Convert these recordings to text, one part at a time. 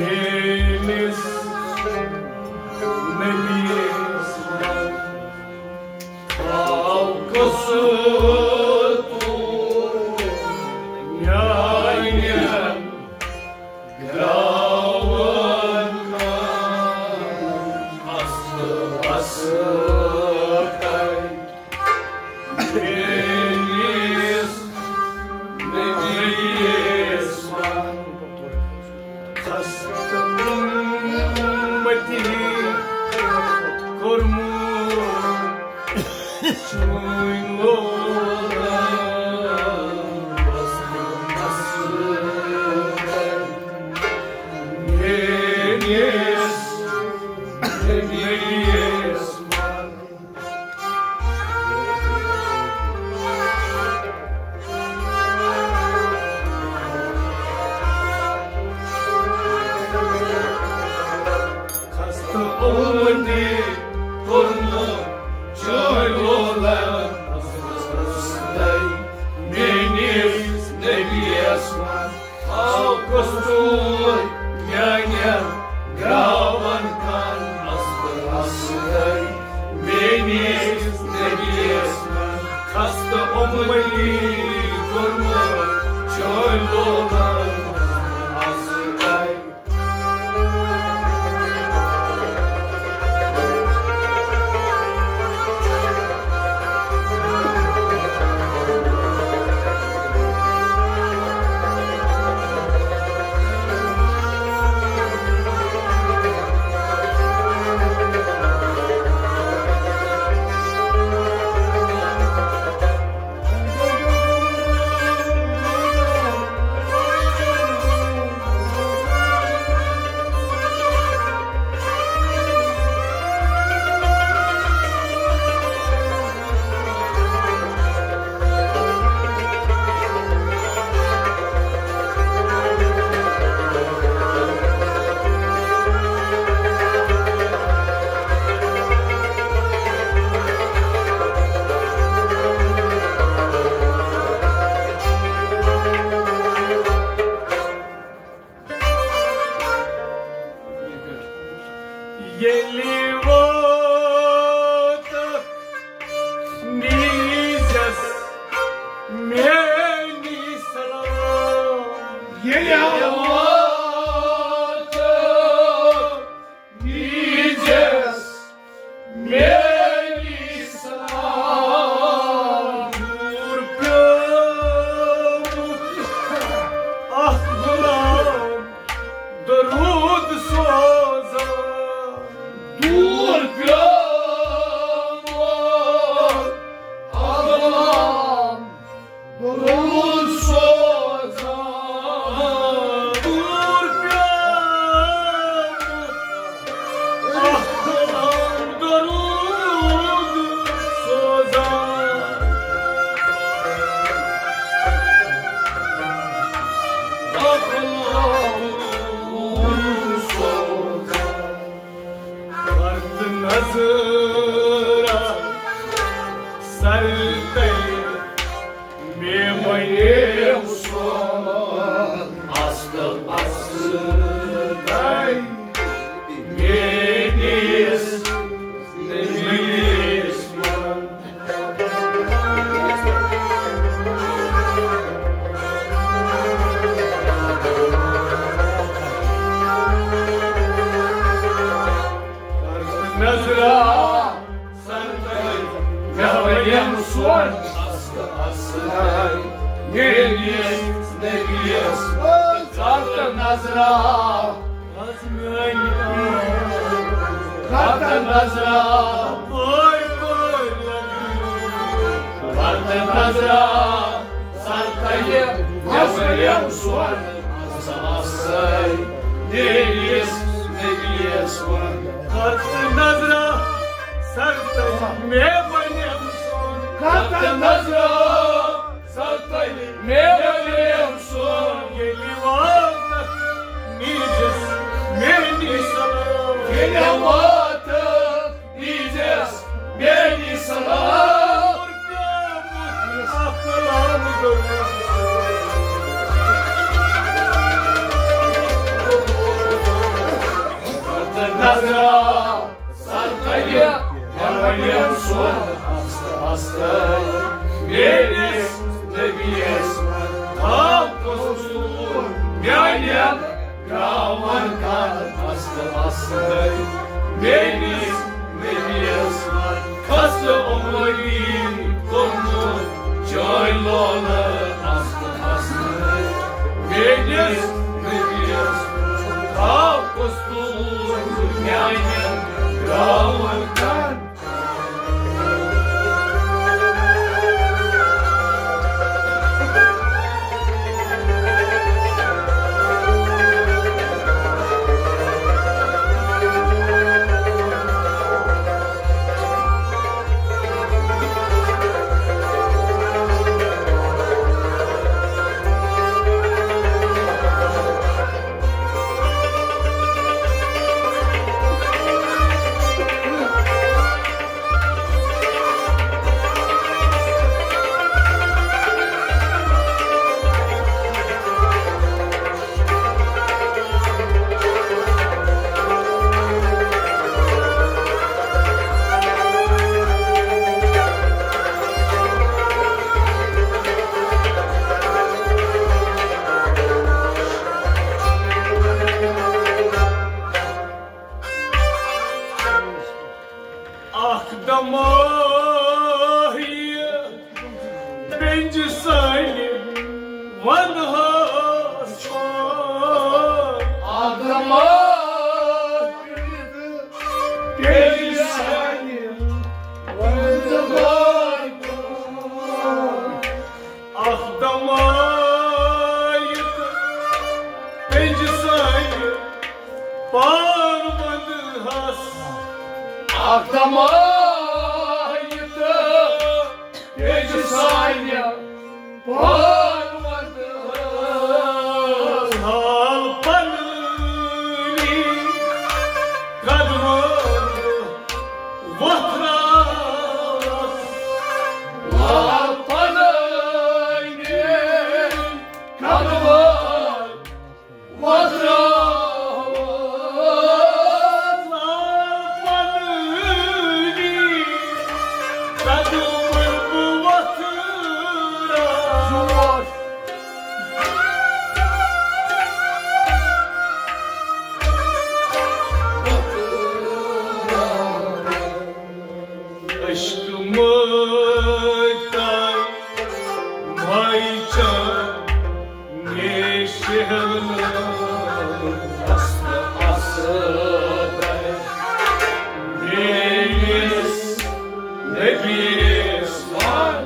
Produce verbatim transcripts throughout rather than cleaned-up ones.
میٲنِس نبیَس منٛز آو قصہٕ میانٮ۪ن گراون منٛز۔ اصل اصل میٲنِس نبیَس منٛز خستہٕ اُمتی کوٚرمُت۔ چٲنۍ لولہٕ میٲنِس نبیَس منٛز۔ خستہٕ اُمتی کوٚرمُت چٲنۍ لولہٕ۔ میٲنِس نبیَس منٛز آو قصہٕ میانٮ۪ن گراون منٛز۔ اصل اصل میٲنِس نبیَس منٛز خستہٕ اُمتی کوٚرمُت چٲنۍ لولہٕ۔ اصل ییٚلہِ ووت نیٖزٮ۪س میٛٲنی سلام۔ ییٚلہِ ووت نیٖزٮ۪س میٛٲنی سلام۔ دوٗر پیوٚمُت اکھ غلام درود سوزان۔ دوٗر پیوٚمُت اکھ غلام درود سوزان۔ دوٗر پیوٚمُت اکھ غلام درود سوزان۔ اکھ غلام درود سوزان۔ پرتہٕ نظرا سر تلہِ مےٚ بنیو سون اصل اصل میٲنِس دِلس منٛز۔ نظرا سر تلہِ مےٚ بنیو سون اصل اصل میٲنِس دِلس منٛز۔ پرتہٕ نظرا، پرتہٕ نظرا، پرتہٕ نظرا سر تلہِ مےٚ بنیو سون اصل اصل میٲنِس دِلس منٛز۔ پرتہٕ نظرا سر تلہِ مےٚ بنیو سون۔ پرتہٕ نظرا سر تلہِ مےٚ بنیو سون۔ ییٚلہِ واتکھ نیٖزٮ۪س میٛٲنی سلام۔ ییٚلہِ واتکھ نیٖزٮ۪س میٛٲنی سلام۔ اکھ کلام گوٚو۔ اصلے میٲنِس نبیَس، کھس عمری کوٚرمُت چٲنۍ لولہٕ اصل اصلے میٲنِس نبیَس، تھاو قصوٗر میانٮ۪ن گرٛاون کن۔ اکھ دماہی پنجہِ سانہِ ونہٕ ہاس۔ اکھ دماہی پنجہِ سانہِ ونہٕ ہاس۔ اکھ دماہی تہٕ پنجہِ سانہِ پان ونہٕ ہاس۔ اکھ دماہی تہٕ پنجہِ سانہِ پان ونہٕ ہاس۔ حال پنٕنی قدمن وۄتھراوس۔ حال پنٕنی قدمن وۄتھراوس۔ حال پنٕنی قدمن بہٕ وۄتھراوس۔ عشق مٲتۍ تہٕ ماے چانہِ شہلہٕ اصل اصل میٲنِس نبیَس وَن۔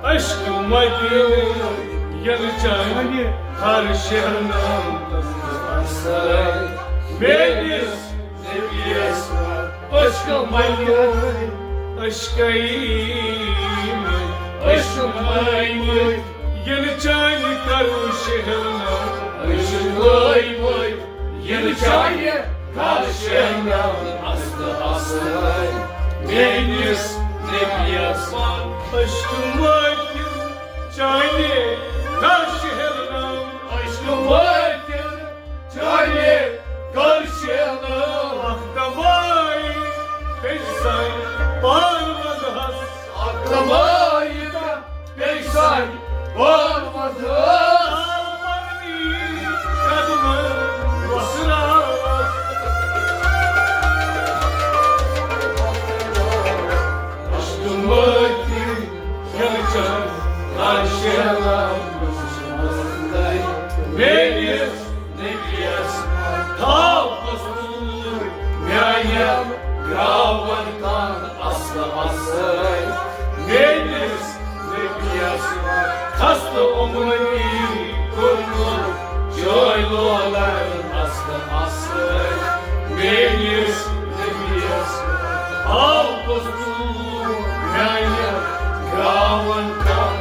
عشق مدینہ ییٚلہِ چانہِ ہر شہر نام میٲنِس نبیَس عشق مدینہ، عشقے عشق مدینہ۔ ییٚلہِ چانہِ کرو شہر نام۔ عشق لٲے وٲے ییٚلہِ چانہِ کر شہر نام۔ اصل اصل میٲنِس نبیَس وَن۔ عشق مٲتِل چانہِ کر شہر نام۔ عشق مٲتِل چانہِ کر شہر نام۔ اکھ دماہی پنجہِ سانہِ پان ونہٕ ہاس۔ اکھ دماہی تہٕ پنجہِ سانہِ پان ونہٕ ہاس۔ قدمن وۄتھراوس۔ عشق مٲتِل ییٚلہِ چانہِ کر شہر نام۔ میٲنِس نبیَس تھاو قصوٗر میانٮ۪ن گرٛاون کن۔ اصل اصل میٲنِس نبیَس خستہٕ عمری کوٚرمُت چٲنۍ لولہٕ اصل اصل میٲنِس نبیَس تھاو قصوٗر میانٮ۪ن گرٛاون کن۔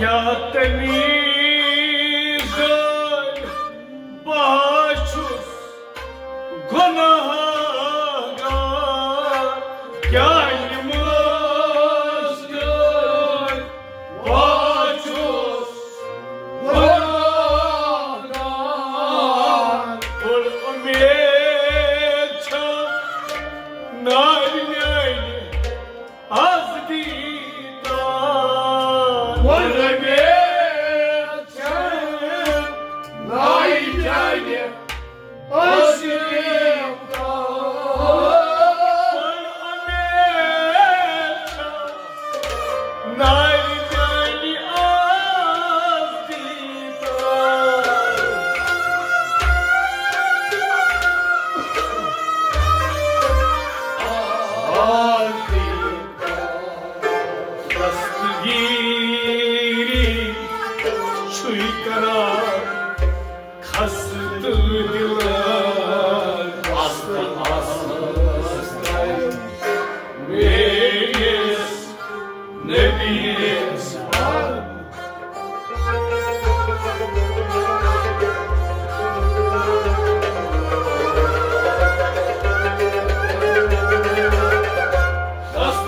کیٛاہ تمیٖز دٲرۍ بہٕ چھُس گۄناہ گار، کیٛاہ نماز دٲرۍ بہٕ چھُس گۄناہ گار۔ بٔڑ اُمید چھم نارِ میانہِ از دیٖدار۔ بٔڑ اُمید چھم نارِ میانہِ از دیٖدار۔ بٔڑ اُمید چھم نارِ میانہِ از دیٖدار۔ از دیٖدار۔ دستگیٖری چھُے کران خستہٕ دِلہٕ۔ اصل، اصل، میٲنِس نبیَس وَن۔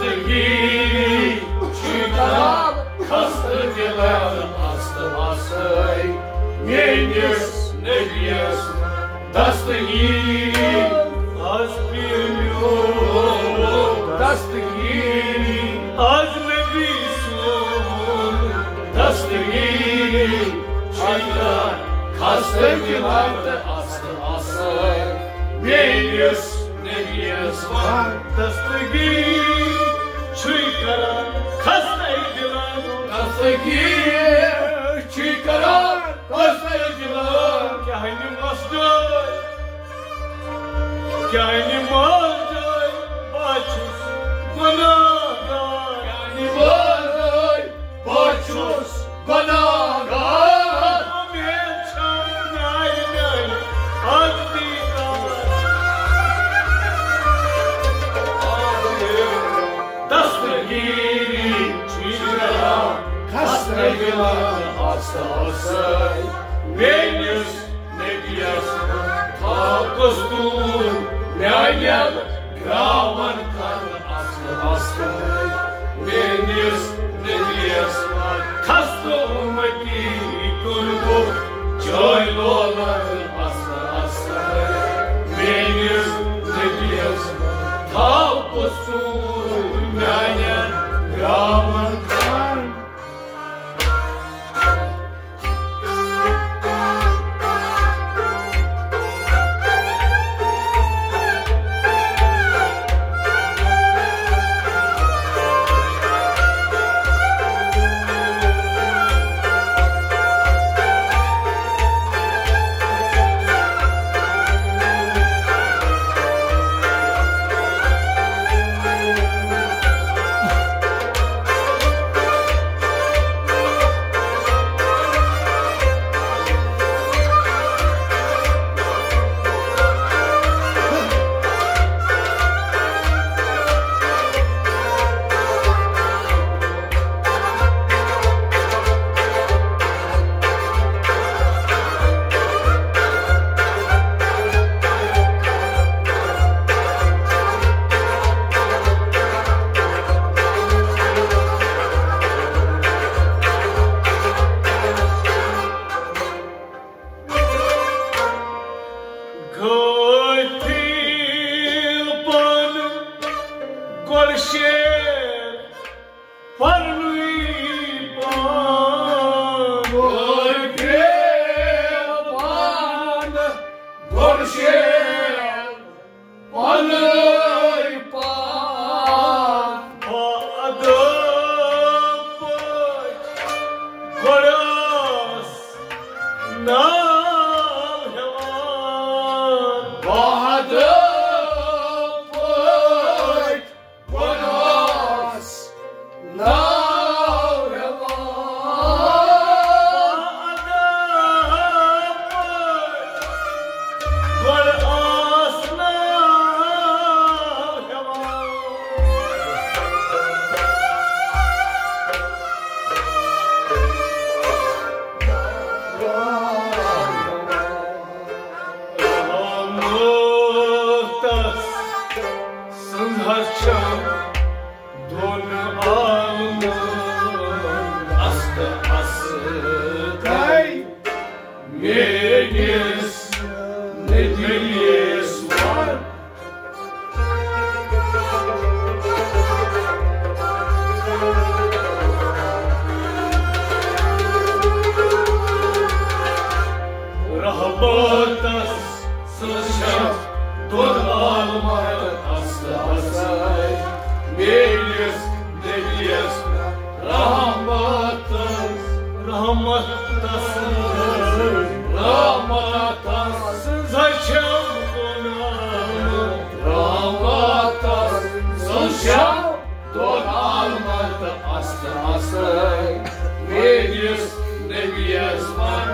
دستگیٖری چھُے کران خستہٕ دِلَن، اصل، اصل، میٲنِس نبیَس دستگیٖری۔ از پیٚیہِ میون دستگیٖری۔ از نبی سُنٛد دستگیٖری۔ چھُے کران خستہٕ دِلَن اصل، اصل، میٲنِس نبیَس وَن۔ دستگیٖری چھُے کران خستہٕ دِلَن۔ دستگیٖری چھُے کران خستہٕ دِلَن۔ کیٛاہ نماز دٲرۍ، کیٛاہ نماز دٲرۍ بہٕ چھُس گۄناہ گار۔ کیٛاہ نماز دٲرۍ بہٕ چھُس گۄناہ گار۔ اُمید چھم نارِ میانہِ از دیٖدار۔ دستگیٖری چھُے کران خستہٕ دِلَن اصل، اصل، میٲنِس نبیَس تھاو کستوٗر میانٮ۪ن گراون کر اصل، اصل، میٲنِس نبیَس خستہٕ اُمتی کوٚرمُت جٲے لولن اصل، اصل، میٲنِس نبیَس تھاو کستوٗر میانٮ۪ن گراون کر۔ غٲفِل پانہٕ گۄڈٕ شعر پرنُے پان۔ غٲفِل پانہٕ گۄڈٕ شعر پنٕے پان۔ با ادب پٲٹھۍ گۄڈٕ ٲس ناو ہٮ۪وان۔ با ادب پٲٹھۍ گۄڈٕ ٲس ناو ہٮ۪وان۔ گۄڈٕ ٲس ناو ہٮ۪وان۔ آستہٕ آستَے میٲنِس نبیَس وَن۔ رحمتس سٕنٛز چھےٚ دۄن عالمن آستہٕ آستَے میٲنِس نبیَس۔ رحمتس، رحمتس، رحمتس سٕنٛز چھےٚ دۄن عالمن، رحمتس سٕنٛز چھےٚ دۄن عالمن آستہٕ آستَے میٲنِس نبیَس وَن۔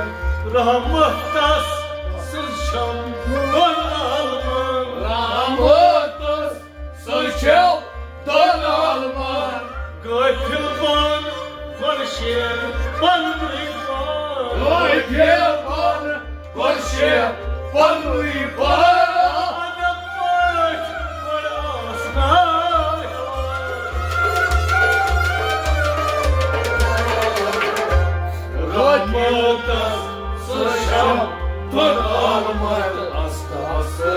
رحمتس سٕنٛز چھےٚ دۄن عالمن، رحمتس سٕنٛز چھےٚ دۄن عالمن۔ غٲفِل پان، خۄرشیٖد پننُے پان۔ غٲفِل پان، خۄرشیٖد پننُے پان۔ ادب پٲٹھۍ گۄڈٕ آسناے۔ رحمتس سٕنٛز چھےٚ دۄن عالمن آستہٕ آستَے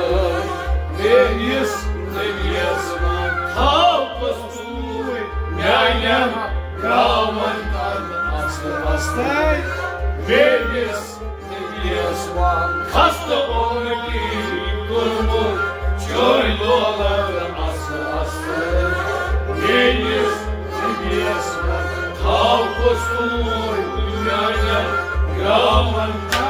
میٲنِس نبیَس وَن۔ تھاو کستوٗرۍ میانٮ۪ن گاون تل آستہٕ آستَے میٲنِس نبیَس وَن۔ خستہٕ اُمتی کوٚرمُت چٲنۍ دولت آستہٕ آستَے میٲنِس نبیَس وَن۔ تھاو کستوٗرۍ میانٮ۪ن گاون تل۔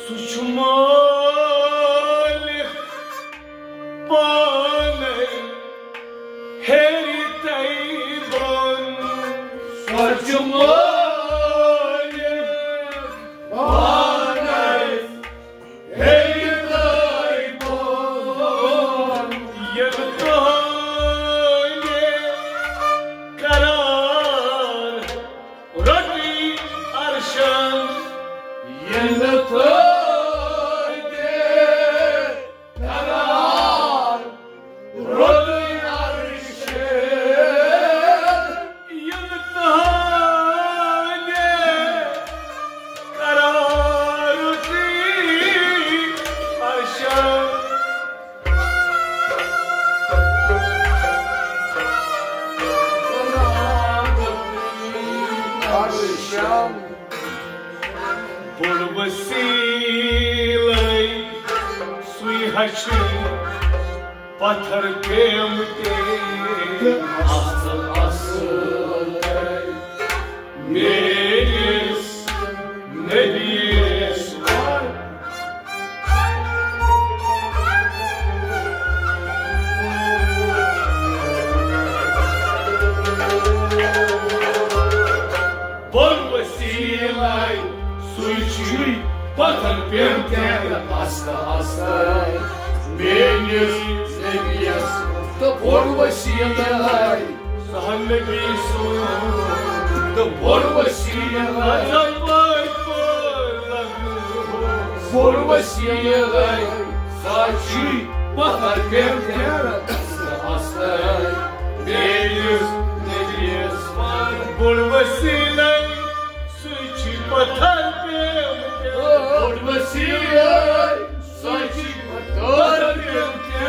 سُہ چھُ مٲلِک پانَے ہیٚرِ تَے بۄن۔ سُہ چھُ مٲلِک پانَے ہیٚرِ تَے بۄن۔ ییٚلہِ تۄہہِ قرار رۄٹی عرشن۔ ییٚلہِ تۄہہِ قرار رۄٹی عرشن۔ ییٚلہِ تۄہہِ قرار رۄٹی عرشن۔ بوٚڑ وسیلے سُے ہا چھُ پتھر پیمتے۔ اصل اصل میٲنِس نبیَس وَن۔ بوٚڑ وسیلے سُے چھُے پتھر پیمتے۔ اصل اصل میٲنِس نبیَس تہٕ بوٚڑ وسیلے سُہ ہا نبی سُنٛد تہٕ بوٚڑ وسیلے۔ بوٚڑ وسیلے سُہ چھُے پتھر پیمتے۔ اصل میٲنِس نبیَس وَن۔ بوٚڑ وسیلے سُہ چھُے پتھر پیمتے۔ بوٚڑ وسیلے سُہ چھُے پتھر پیمتے۔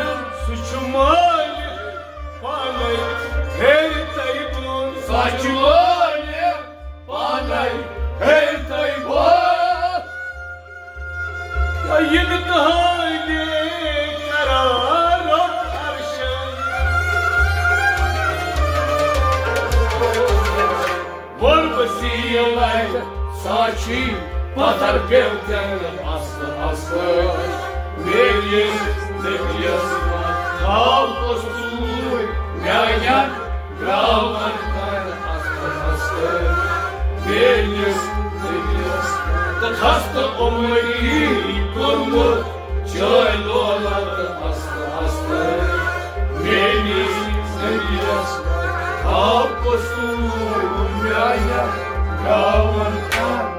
سُہ چھُ مٲلِک پانے ہیٚرِ تَے بۄن۔ سُہ اچھوٲلۍ پانے ہیٚیِو تُہۍ ووٹ۔ یا یِنہٕ تُہٕنٛدِ قرارُک عرشَن۔ ووٚن بہٕ سیٖلَے ساچھی پتھر پیوٚو تیٚلہِ اصل اصل۔ میٲنِس نبیَس تھاو قصوٗر میانٮ۪ن گاون کر اصل اصل۔ میٲنِس نبیَس تہٕ خستہٕ اُمتی کوٚرمُت چٲے لولہٕ اصل اصل۔ میٲنِس نبیَس تھاو قصوٗر میانٮ۪ن گاون کر۔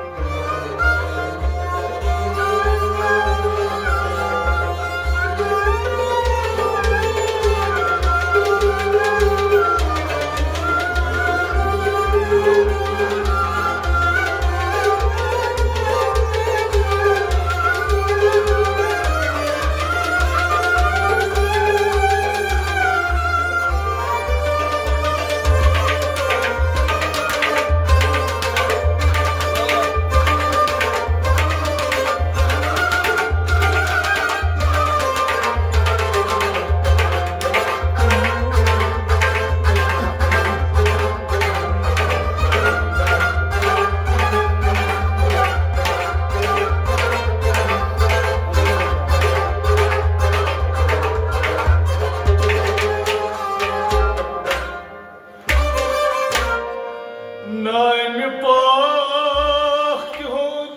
نامہِ پاک تِہُنٛد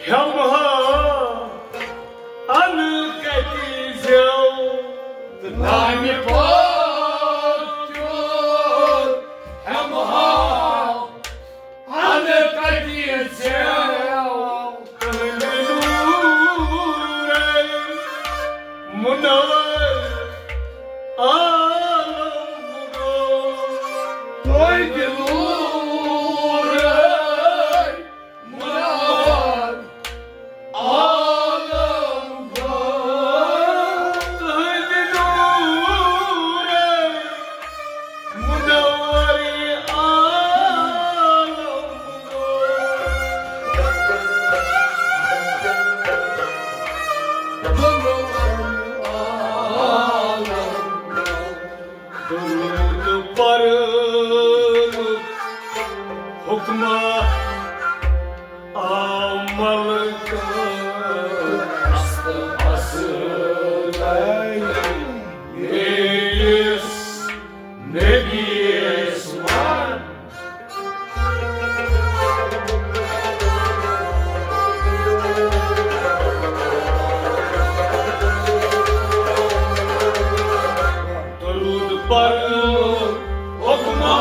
ہٮ۪مہٕ ہا اَنہٕ کَتہِ زٮ۪و؟ تہٕ نامہِ پاک تِہُنٛد ہٮ۪مہٕ ہا اَنہٕ کَتہِ زٮ۪و؟ تُہٕنٛدِ نوٗرَے مُنَوَّر عالم گوٚو۔ تُہٕنٛدِ نوٗرَے مُنَوَّر عالم گوٚو۔ تُہٕنٛدِ نوٗرَے مُنَوَّر عالم گوٚو۔ درود پرنُک حُکما آو ملکن۔ اصل اصل میٲنِس نبیَس وَن۔ درود پرنُک حُکما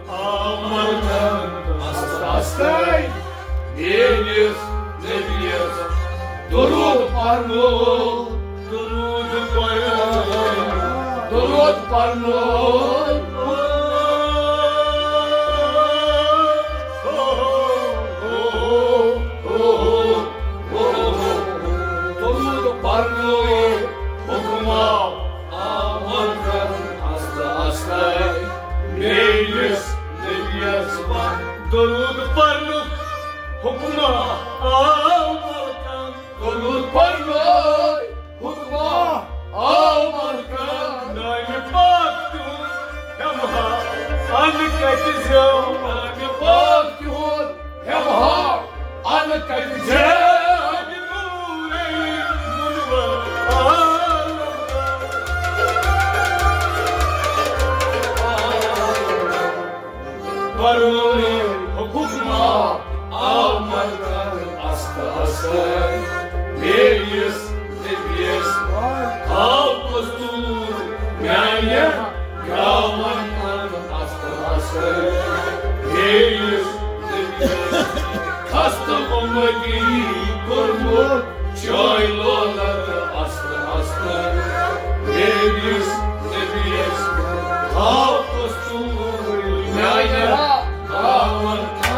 آو ملکن۔ اصل اصل میٲنِس نبیَس درود پرنُک، درود پرنُک، درود پرنُک۔ درود پرنُک حُکما آو ملکن۔ اصل اصل میٲنِس نبیَس وَن۔ درود پرنُک حُکما آو ملکن۔ درود پرنُک حُکما آو ملکن۔ نامہِ پاک تِہُنٛد ہٮ۪مہٕ ہا اَنہٕ کَتہِ زٮ۪و؟ نامہِ پاک تِہُنٛد ہٮ۪مہٕ ہا اَنہٕ کَتہِ زٮ۪و؟ پرنُک حُکما آو ملکن۔ اصل اصل میٲنِس نبیَس آو قصوٗر میانٮ۪ن گاون کر اصل اصل۔ میٲنِس نبیَس خستہٕ اُمتی کوٚرمُت چٲے لولہٕ اصل اصل۔ میٲنِس نبیَس آو قصوٗر میانٮ۪ن گاون کر۔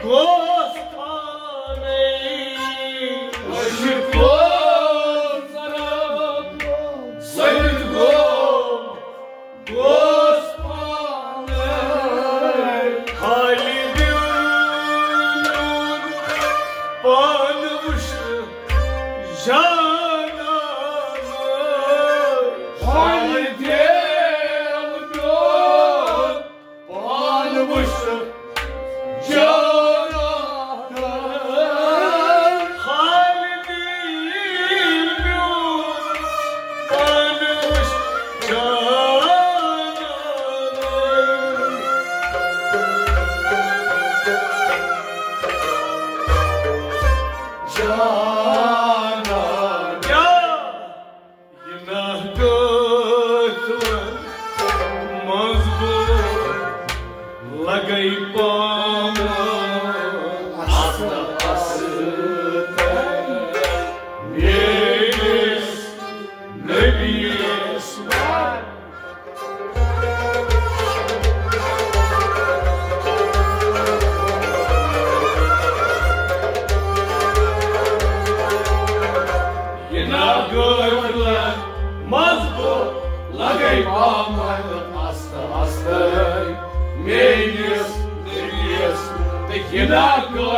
گوس پانے، عشق گوس ضرب، سید گوس گوس پانے، حالِ دِل میون پانہٕ وٕچھ جانانَے۔ حالِ دِل میون پانہٕ وٕچھ جانانَے۔ حالِ دِل میون پانہٕ وٕچھ جانانَے۔ جانانَے۔ یہِ ناگہٕ منٛز بہٕ لگے پامہٕ اَستہٕ اَستہٕ میٲنِس نبیَس۔ یہِ ناگہٕ منٛز بہٕ لگے پامہٕ اَستہٕ اَستَے میٲنِس نبیَس۔ تہٕ یہِ ناگہٕ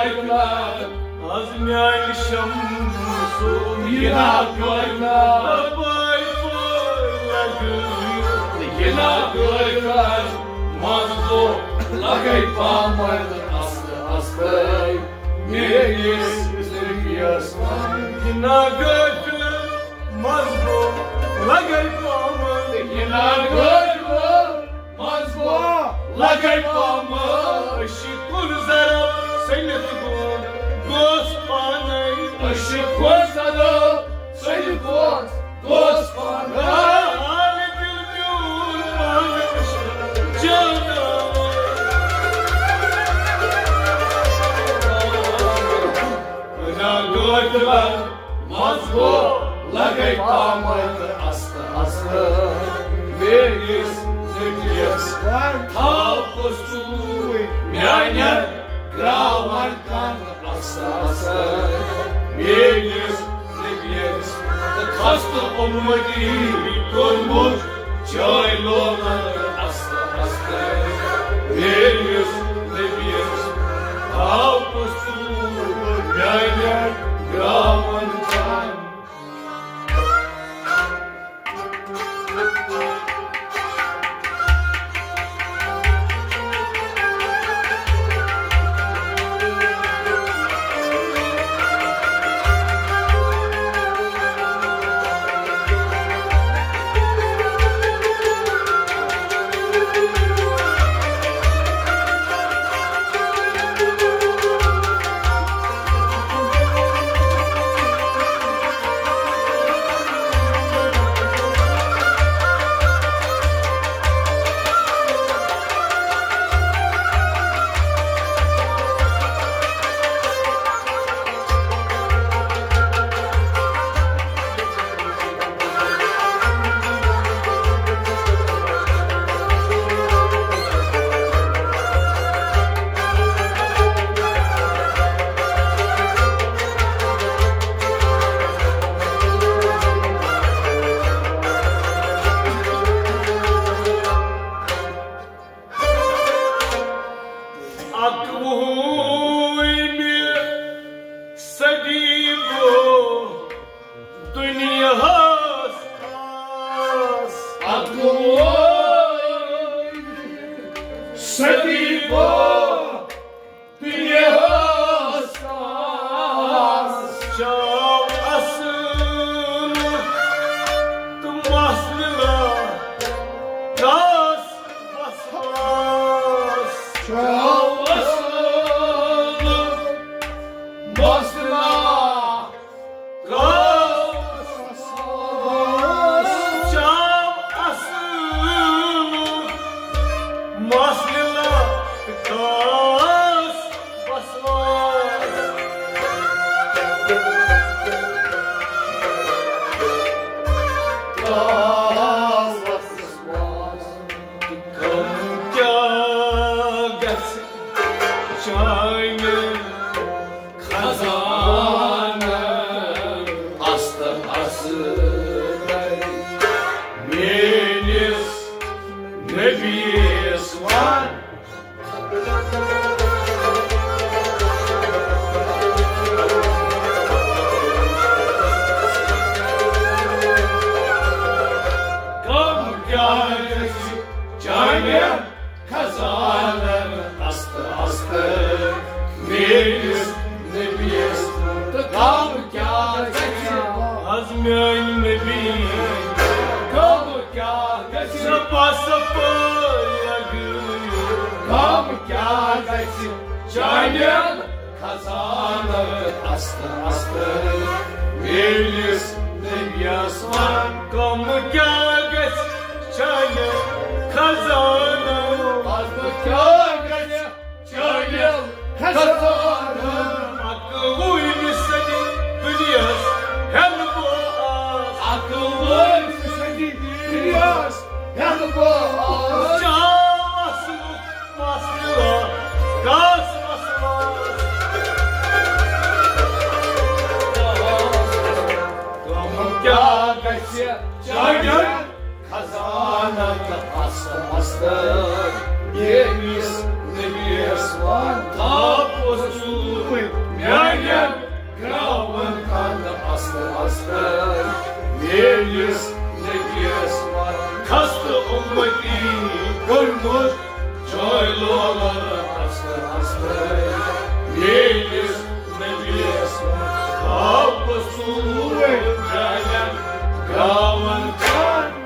از میانہِ شمسُ یہِ ناگہٕ پٲے پٲے لگٲوِتھ۔ تہٕ یہِ ناگہٕ منٛز بہٕ لگے پامہٕ اَستہٕ اَستَے میٲنِس نبیَس۔ یہِ ناگہٕ منٛز بہٕ لگے پامہٕ۔ یہِ ناگہٕ منٛز بہٕ لگے پامہٕ۔ عشق گوس ضرب سٔنِتھ گوس، گوس پانے۔ عشق گوس ضرب سٔنِتھ گوس، گوس پانے۔ حالِ دِل میون پانہٕ وٕچھ جانانَے۔ ناگہٕ منٛز بہٕ لگے پامہٕ اَستہٕ اَستہٕ میٲنِس نبیَس۔ تھاو پوٚز ژوٗرِ میانٮ۪ن گراون کن اَستہٕ اَستہٕ میٲنِس نبیَس۔ تہٕ خستہٕ اُمتی کوٚرمُت چٲنۍ لولن اَستہٕ اَستَے میٲنِس نبیَس۔ تھاو پوٚز ژوٗرِ میانٮ۪ن گراون کن۔ اَکوُہمہِ صدی برونٛہہ دُنیاہَس آس۔ اَکوُہمہِ صدی برونٛہہ دُنیاہَس آس۔ چاو اَصٕل تہٕ مَس نِلا کاس وسواس۔ چاو اَصٕل مَس نِلا کاس وسواس۔ چاو اَصٕل مَس نِلا کاس نبیس وان۔ کم کیٛاہ گژھِ چانٮ۪ن خزانن است است، میٲنِس نبیس۔ تہٕ کم کیٛاہ گژھِ، از میٲنۍ نبی، کم کیٛاہ گژھِ، صفا صفٲیی لگٲیِتھ۔ کم کیٛاہ گژھِ چانٮ۪ن خزانن است است، میٲنِس نبیس وان۔ کم کیٛاہ گژھِ چانٮ۪ن خزانن، کم کیٛاہ گژھِ چانٮ۪ن خزانن۔ اَکوُہمہِ صدی دُنیاہَس ہٮ۪نہٕ بہٕ آس، اَکوُہمہِ صدی دُنیاہَس ہٮ۪نہٕ بہٕ آس۔ چاوَس لُکھ مسلہٕ، کاس مسلہٕ۔ کم کیٛاہ گژھِ چانٮ۪ن خزانن است است، میٲنِس نبیس وان۔ تاپھ اوس سُے میانٮ۪ن گراون کند است است، میٲنِس نبیس وان۔ خستہٕ اُمتی کوٚرمُت جاے لولن است است، میٲنِس نبیس وان۔ تاپھ اوس سُے میانٮ۪ن گراون کند۔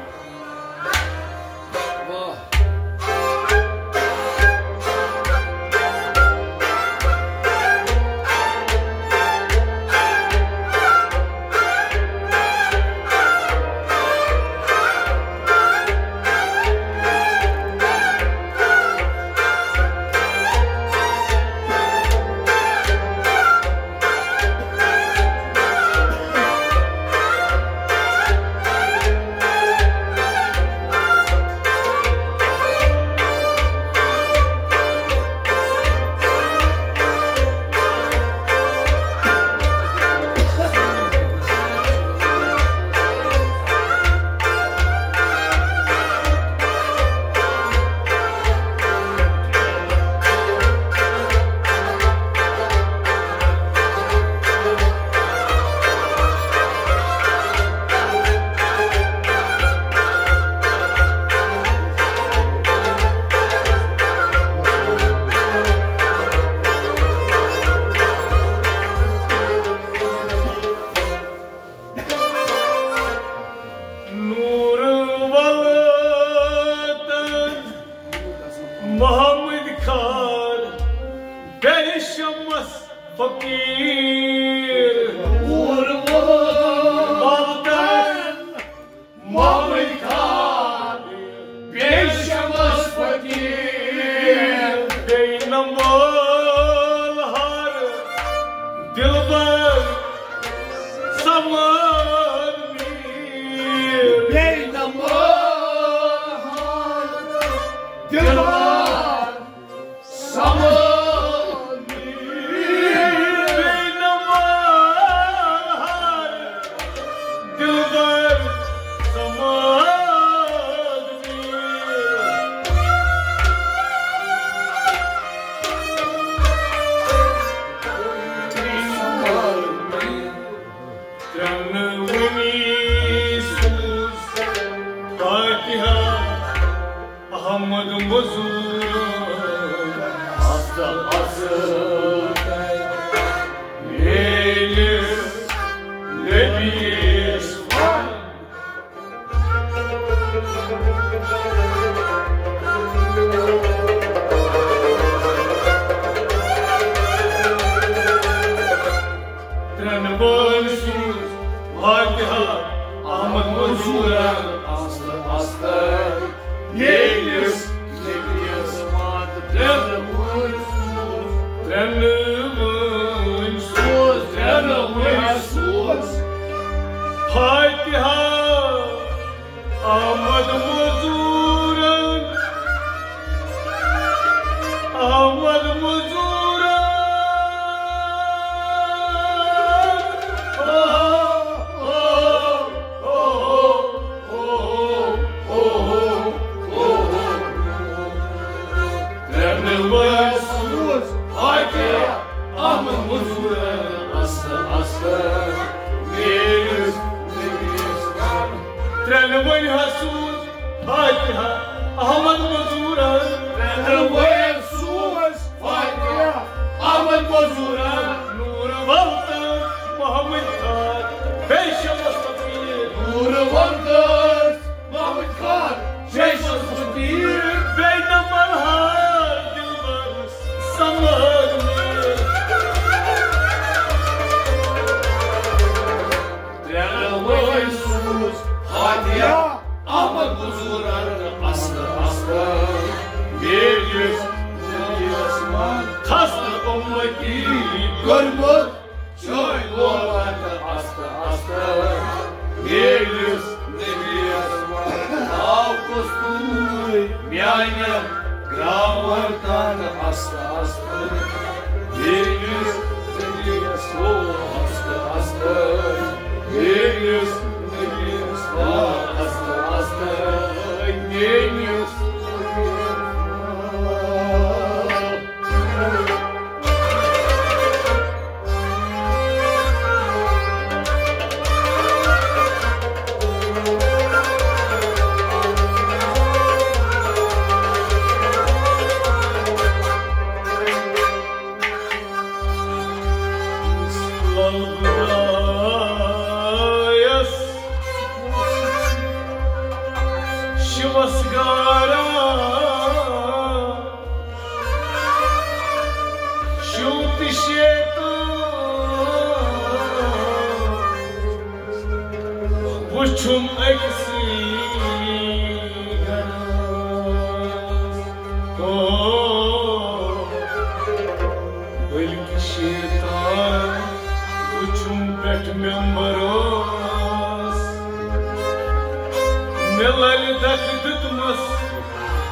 نور ولتن محمد خان، بے شمس فقیر۔ نور ولتن محمد خان، بے شمس فقیر۔ بے نمال ہر دلبر سماد میر۔ بے نمال ہر دلبر سماد میر۔ بے نمال ہر دلبر سماد میر۔ ترٛنہٕ وُنی سوز فاتحہ احمد مزور۔ ہست ہست میٲنِس نبیس وان۔ ترٛنہٕ وٲلۍ سوز فاتحہ احمد مزورن۔ ہست ہست میٲنِس نبیس وان۔ ترٛنہٕ وٲلۍ سوز، ترٛنہٕ میانٮ۪ن گراوَن تن ہستہٕ ہستہٕ، میٲنِس دِلس ہستہٕ ہستہٕ، میٲنِس دِلس ہستہٕ ہستہٕ، میٲنِس شِوس گارا شیوٗ تہٕ شیطان وُچھُم أکسٕے گرس۔ او، بلکہِ شیطان وُچھُم پٮ۪ٹھ ممبر اوس۔ مےٚ لَلہِ دَکہٕ دیُتمَس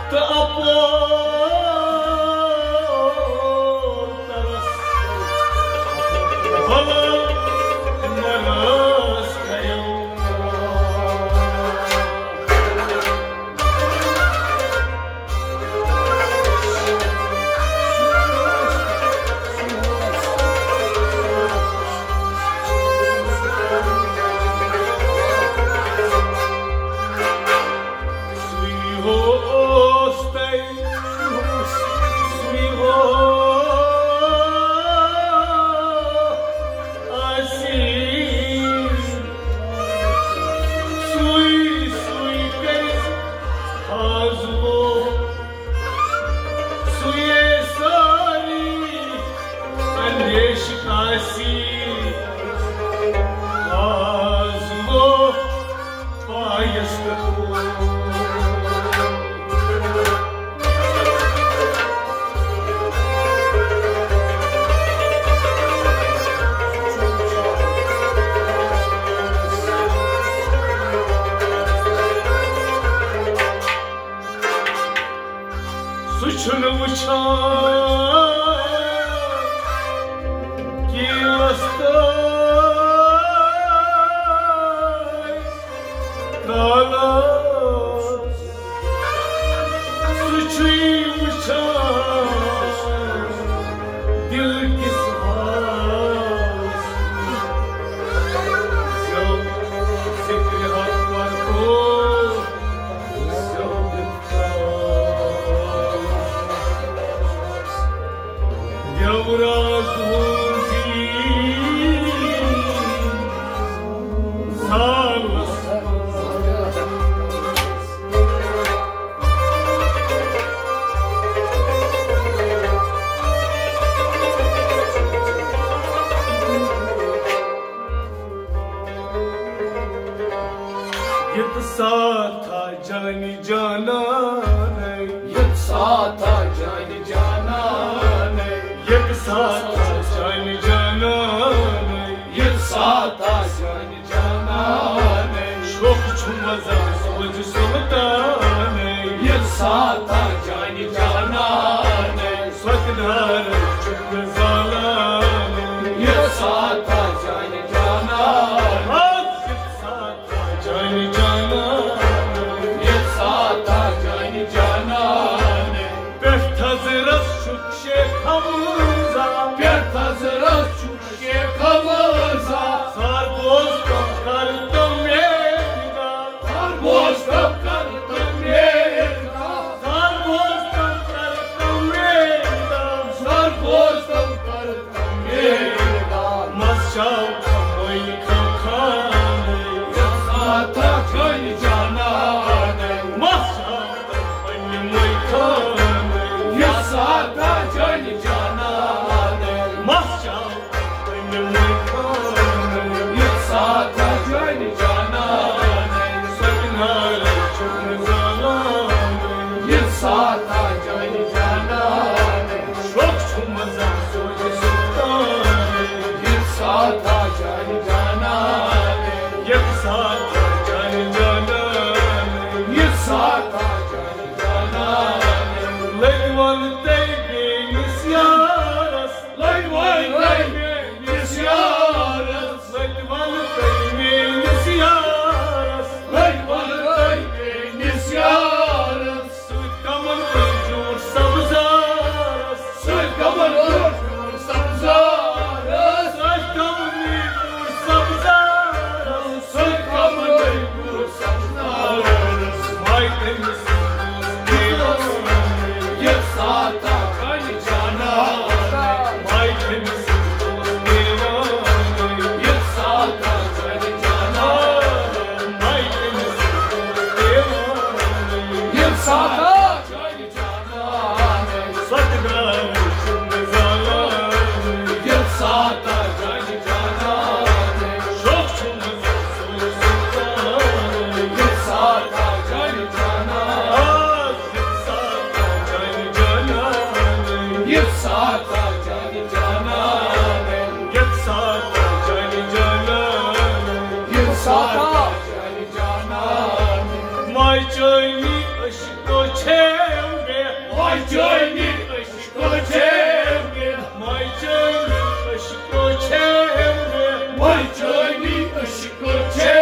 تہٕ اَپور تَرَس بَلَل مَرَس کَریو۔ سُے سٲری اندیش کاسی آز گوٚو پایس پٮ۪ٹھ۔ سُہ چھُنہٕ وٕچھان کیٖلس تہٕ کالس، سُہ چھُے وٕچھان دِل کِس حالس۔ زیو ذِکرِ حق پرتو، زیو دیوراز روزی سالس۔ یتھ ساتھ جانہِ جانانَے۔ یتھ ساتھ جانہِ جانانَے۔ یتھ ساتھ جانہِ جانانَے۔ یتھ ساتھ جانہِ جانانَے۔ شوق چھُ مزہ سوز سلطانَے۔ یتھ ساتھ جانہِ جانانَے۔ سۄتہِ نار چھُکھ نہٕ زالانَے۔ یتھ ساتھ جانہِ جانانَے۔ یتھ ساتھ جانہِ جانانَے۔ یتھ ساتھ جانہِ جانانَے۔ پٮ۪ٹھ حضرت چھُکھ شیخ حمزہ۔ پٮ۪ٹھ حضرت چھُکھ شیخ حمزہ۔ سر بوز تم کر تم میرا۔ سر بوز تم کر تم میرا۔ سر بوز تم کر تم میرا۔ سر بوز تم کر مس چھاو کمٲے خانٕے۔ یتھ ساتھ جانہِ جانانٕے۔ مس چھاو کمٲے خانٕے۔ یتھ ساتھ جانہِ جانانٕے۔ مس چھاو کمٲے خانٕے۔ یتھ ساتھ جانہِ جانانٕے۔ سۄتہِ نار چھُکھ نہٕ زالانٕے۔ یتھ ساتھ جانہِ جانانٕے۔ شوق چھُ مزہ سوز سلطانَے۔ یتھ ساتھ جانہِ جانانَے۔ یتھ ساتھ جانہِ جانانَے۔ یتھ ساتھ جانہِ جانانَے۔ چٲنی عشقو چھے مےٚ، ماے چٲنی عشقو چھے مےٚ، ماے چٲنی عشقو چھے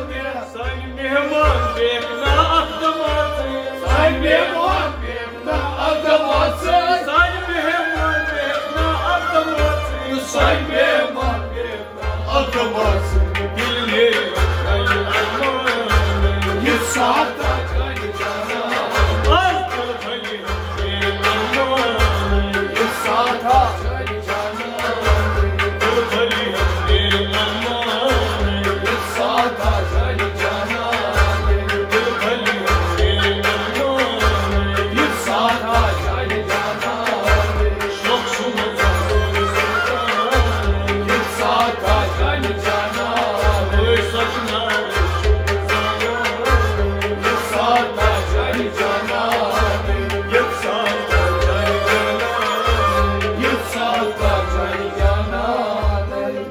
مےٚ۔ سانہِ مہمان بیکھ نا اکھ دماژٕے، سانہِ مہمان بیکھ نا اکھ دماژٕے، سانہِ مہمان بیکھ نا اکھ دماژٕے، سانہِ مہمان بیکھ نا اکھ دماژٕے۔ دل یہ رکھے ارمان، یہ ساتا جان جانا۔ آج کل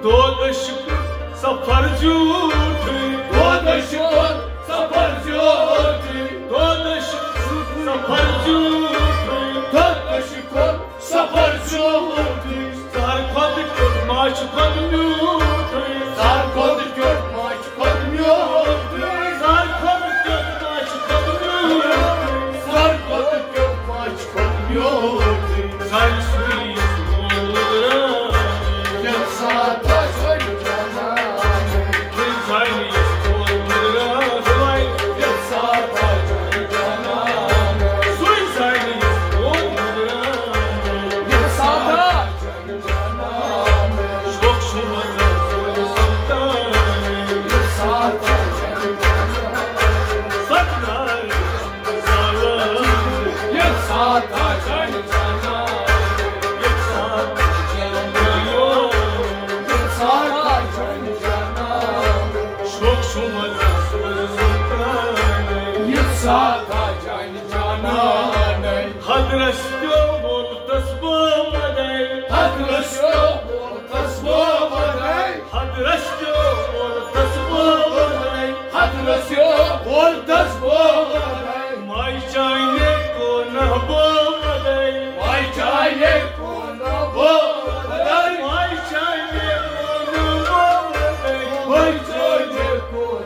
دود عشق سفر زیوٗٹھٕے، دود عشق سفر زیوٗٹھٕے، دود عشق سفر زیوٗٹھٕے، دود عشق سفر زیوٗٹھٕے۔ زہر کھۄتہٕ کیُتھ، ماچھ کھۄتہٕ میوٗٹھٕے۔ زہر کھۄتہٕ کیُتھ، ماچھ کھۄتہٕ میوٗٹھٕے۔ زہر کھۄتہٕ کیُتھ، ماچھ کھۄتہٕ میوٗٹھٕے۔ زہر کھۄتہٕ کیُتھ، ماچھ کھۄتہٕ میوٗٹھٕے۔ زانہِ سُے یُس مول مٔدراو۔ ییٚمہِ ساتہٕ آسہِ وۄنۍ جانان۔ زانہِ یُس مول مٔدراو۔ ییٚمہِ ساتہٕ آسہِ وۄنۍ جانان۔ سُے زانہِ یُس مول مٔدراو۔ ییٚمہِ ساتہٕ حضرت پیو وول تسبو مدے۔ حضرت پیو وول تسبو مدے۔ حضرت پیو وول تسبو مدے۔ حضرت پیو وول تسبو مدے۔ مائی چانے کو نہ بو مدے۔ مائی چانے کو نہ بو مدے۔ مائی چانے کو نہ بو مدے۔ مائی چانے کو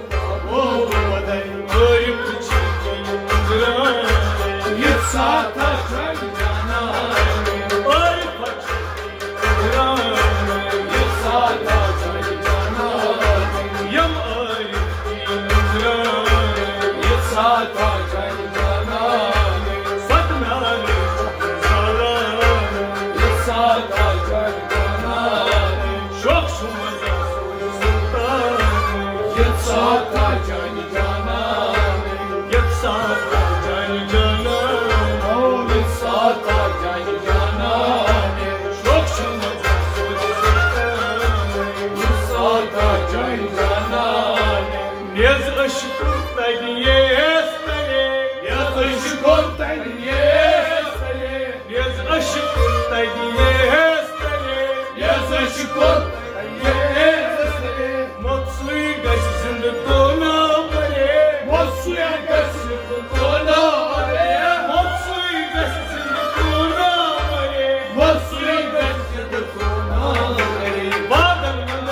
نیز عشق تنیس تنے۔ نیز عشق تنیس تنے۔ نیز عشق تنیس تنے۔ نیز عشق تنیس تنے۔ موت سُے گژھِ زِندٕ تو نہ مرے۔ موت سُے گژھِ زِندٕ تو نہ مرے۔ موت سُے گژھِ زِندٕ تو نہ مرے۔ موت سُے گژھِ زِندٕ تو نہ مرے۔ بادل منٛز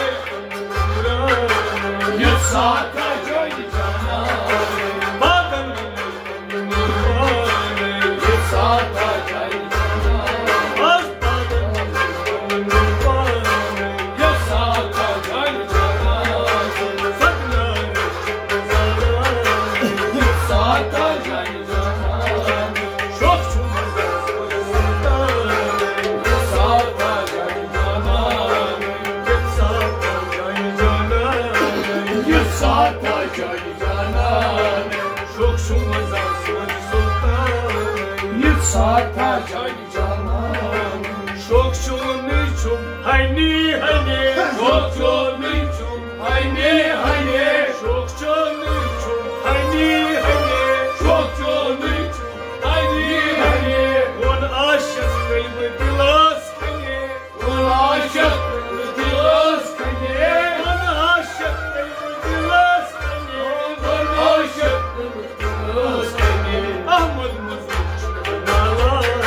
یہِ ساتھ جٲنی جانا۔ بادل منٛز یہِ ساتھ جٲنی جانا۔ شوق چونٕے چھُم ہنی ہنے۔ شوق چونٕے چھُم ہنی ہنے۔ شوق چونٕے چھُم ہنی ہنے۔ شوق چونٕے چھُم ہنی ہنے۔ ووٚن عاشق ییٚلہِ بہٕ دِلس کنے۔ ووٚن عاشق ییٚلہِ بہٕ دِلس کنے۔ ووٚن عاشق ییٚلہِ بہٕ دِلس کنے۔ ووٚن عاشق ییٚلہِ بہٕ دِلس کنے۔ احمد مظہر چھُ نالان۔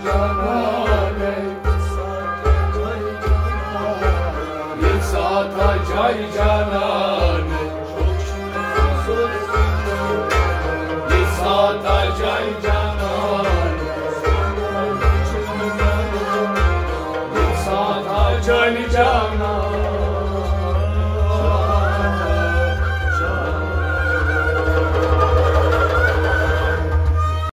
جانا، جانا، جانا، جانا۔